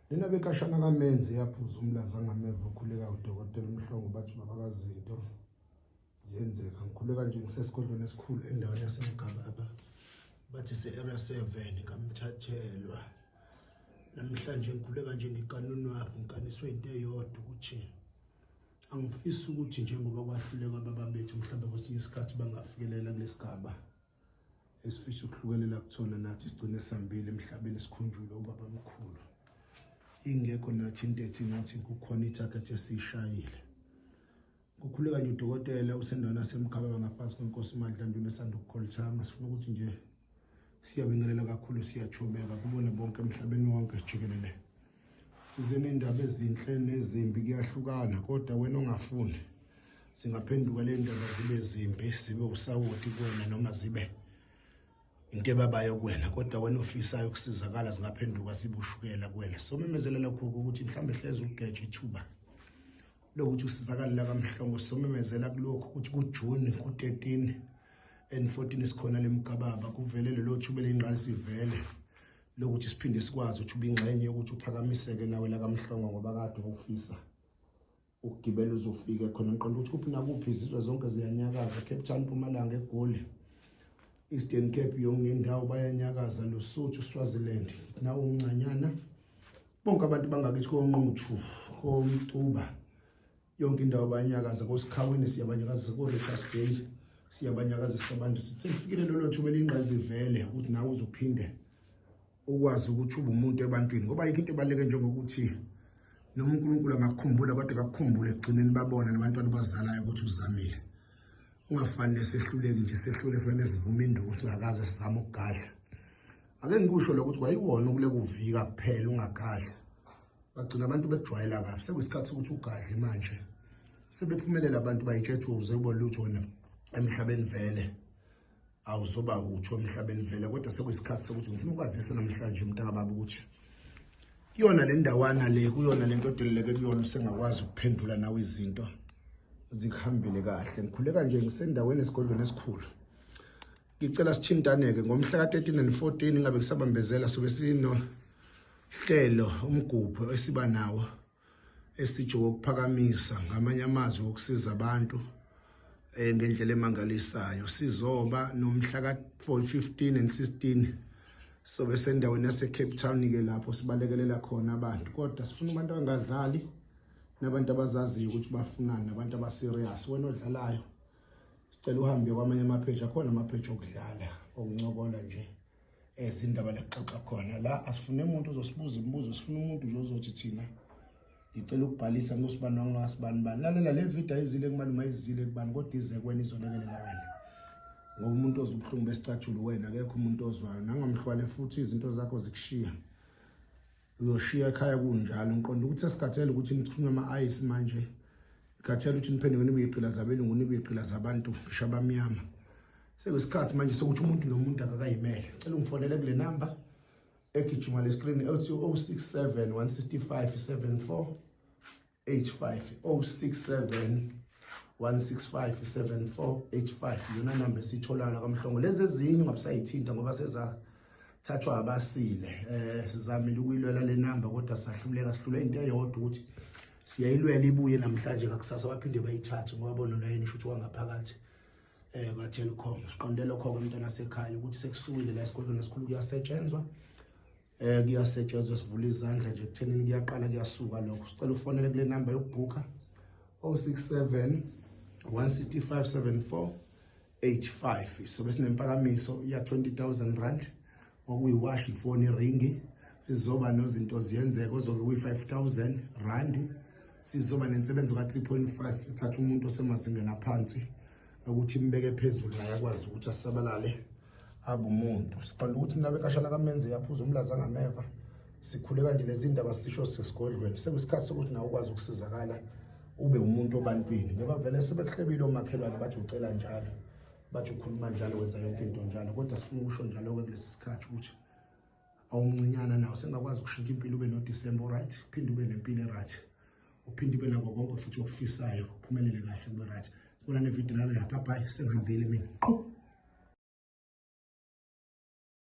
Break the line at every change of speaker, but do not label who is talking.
Lena bekashana kamenzi yaphuza umlaza ngameva okhuleka udokotela uMhlongo bathi babakazinto ziyenzeka. Ngikhuleka nje ngisesigodlweni esikhulu endaweni yaseMgababa bathi se-area 7 kamthathelwa. Namhlanje ngikhuleka nje ngikanunwaphi ngikaniswe into eyodwa ukuthi angifisi ukuthi njengoba kwahluleka baba bethu mhlawumbe kwesinye isikhathi bangafikelela kulesigaba esifisa ukuhlukelela kuthona nathi sigcine sihambile emhlabeni sikhunjulwe ubaba mkhulu ingekho nathi into ethi ngathi kukhona i-target esiyishayile. Kukhuleka nje udokotela usendaweni yasemkhaba ngaphansi kwenkosi uMadlanduna esanda ukukholithama. Sifuna ukuthi nje siyabingelela kakhulu, siyathobeka kubona bonke emhlabeni wonke jikelele. Size nendaba ezinhle nezimbi kuyahlukana, kodwa wena ongafuni zingaphenduka le ndaba zibe zimbi, zibe usawoti kuwena noma zibe into ebabayo kuwena, kodwa wena ofisayo ukusizakala zingaphenduka zibe ushukela kuwena. Somemezela lokhu ukuthi mhlawumbe hleze ugeje ithuba lokuthi usizakale la kaMhlongo. Somemezela kulokhu ukuthi kuJune ku-13 and 14 sikhona lemgababa kuvele lelo thuba elingqalisivele lokuthi siphinde sikwazi ukuthi ube ingxenye yokuthi uphakamiseke nawe la kaMhlongo, ngoba kade ufisa ukugibela uzofika khona. Ngiqonda ukuthi kuphi nakuphi izizwe zonke ziyanyakaza, Cape Town, Mpumalanga, eGoli, Eastern Cape, yonke indawo bayanyakaza, Lesotho, Swaziland, nawo umncanyana, bonke abantu bangakithi koNquthu, koMtuba, yonke indawo bayanyakaza, koSikhawini siyabanyakazisa, ko-Richards Bay siyabanyakazisa abantu. Sithi selifikile lolo thuba elingqazivele ukuthi nawe uzophinde ukwazi ukuthi ube umuntu ebantwini, ngoba ayikho into ebaluleke njengokuthi noma uNkulunkulu angakukhumbula kodwa akakukhumbule ekugcineni babone nabantwana abazalayo ukuthi uzamile. Ungafani nesehluleki nje, sehlule sibane sivuma induku singakaze sizame ukugadla. Ake ngikusho lokho ukuthi kwayiwona ukule kuvika kuphela ungagadla, bagcina abantu bekujwayela kabi. Sekuyisikhathi sokuthi ugadle manje, sebephumelela abantu bayitshethe uze ubone lutho wena emhlabeni vele awuzoba utho emhlabeni vele. Kodwa sekuyisikhathi sokuthi ngifuna ukwazisa namhlanje mntaka baba ukuthi kuyona le ndawana le, kuyona lento odeleleke kuyona, usengakwazi ukuphendula nawe izinto zikuhambele kahle. Ngikhuleka nje ngisendaweni esigodlweni esikhulu, ngicela sithintaneke ngomhla ka-13 and 14 ngabe kusabambezela, sobe sinohlelo umgubho esiba nawo esitsho wokuphakamisa, ngamanye amazwi wokusiza abantu ngendlela emangalisayo. Sizoba nomhla ka-15 and 16 sobe sendaweni yase-Cape Town-ke lapho sibalekelela khona abantu, kodwa sifuna abantu abangadlali nabantu abazaziyo ukuthi bafunani nabantu aba-serious. Wena odlalayo sicela uhambe kwamanye amapheji, akhona amapheji okudlala okuncokola nje ezindaba lekuxoxa khona. La asifune umuntu ozosibuza imibuzo, sifuna umuntu nje ozothi thina ngicela ukubhalisa ngosibani wangasibani bani. Lalela le video ayizile kumalume, ayizile kubani, kodwa ize kuwena izolekelela wena, ngoba umuntu ozwa ubuhlungu besicathulo wena, akekho umuntu ozwayo. Nangamhlwane futhi izinto zakho zikushiya, uyoshiya ekhaya kunjalo. Ngiqonda ukuthi sesikhathele ukuthi nithunywe ama-ayisi manje, ngikhathele ukuthi niphenduke nibe yigqila zabelungu, nibe yigqila zabantu ngisho abamnyama. Sekuyisikhathi manje sokuthi umuntu nomuntu akakayimele. Cela ungifonele kule namba egijima le screen ethi 067 165 74 85, 067 165 7485, iyona namba esiyitholayo kaMhlongo. Lezi ezinye ungabusayithinta ngoba sezathathwa abasile. Sizamile ukuyilwela le namba kodwa sahluleka, sihlule into eyodwa ukuthi siyayilwela ibuye namhlanje, ngakusasa baphinde bayithathe ngoba bona layini isho ukuthi wangaphakathi kwa-Telkom. Siqonde lokho-ke mntwana sekhaya ukuthi sekusukile la esigodlweni esikhulu, kuyasetshenzwa, kuyasetshenzwa, sivula izandla nje ekuthenini kuyaqala kuyasuka lokho. Sicela ufonele kule namba yokubhukha 067 165 74 85. Sobe sinempakamiso ya 20,000 rand okuyiwashi, ifoni, iringi. Sizoba nozinto ziyenzeka ozobe kuyi-5000 rand. Sizoba nensebenzo ka-3.5 ethatha umuntu osemazingeni aphansi ukuthi imbeke phezulu naye akwazi ukuthi asabalale abe umuntu. Siqonda ukuthi mina bekashana kamenze yaphuza umlaza angameva. Sikhuleka nje lezi ndaba sisho sesigodlweni, sekuyisikhathi sokuthi nawe ukwazi ukusizakala ube umuntu obantwini, ngoba vele sebekuhlebile omakhelwane bathi ucela njalo, bathi ukhuluma njalo, wenza yonke into njalo. Kodwa sifuna ukusho njalo-ke kulesi sikhathi ukuthi awumncinyana nawe sengakwazi ukushintsha impilo, ube noDisemba right, uphinde ube nempilo e-right, uphinde ube nako konke futhi okufisayo, uphumelele kahle kube right. Kuna nevidiyo nalo lapha, bye, sengihambile mina. Qhu.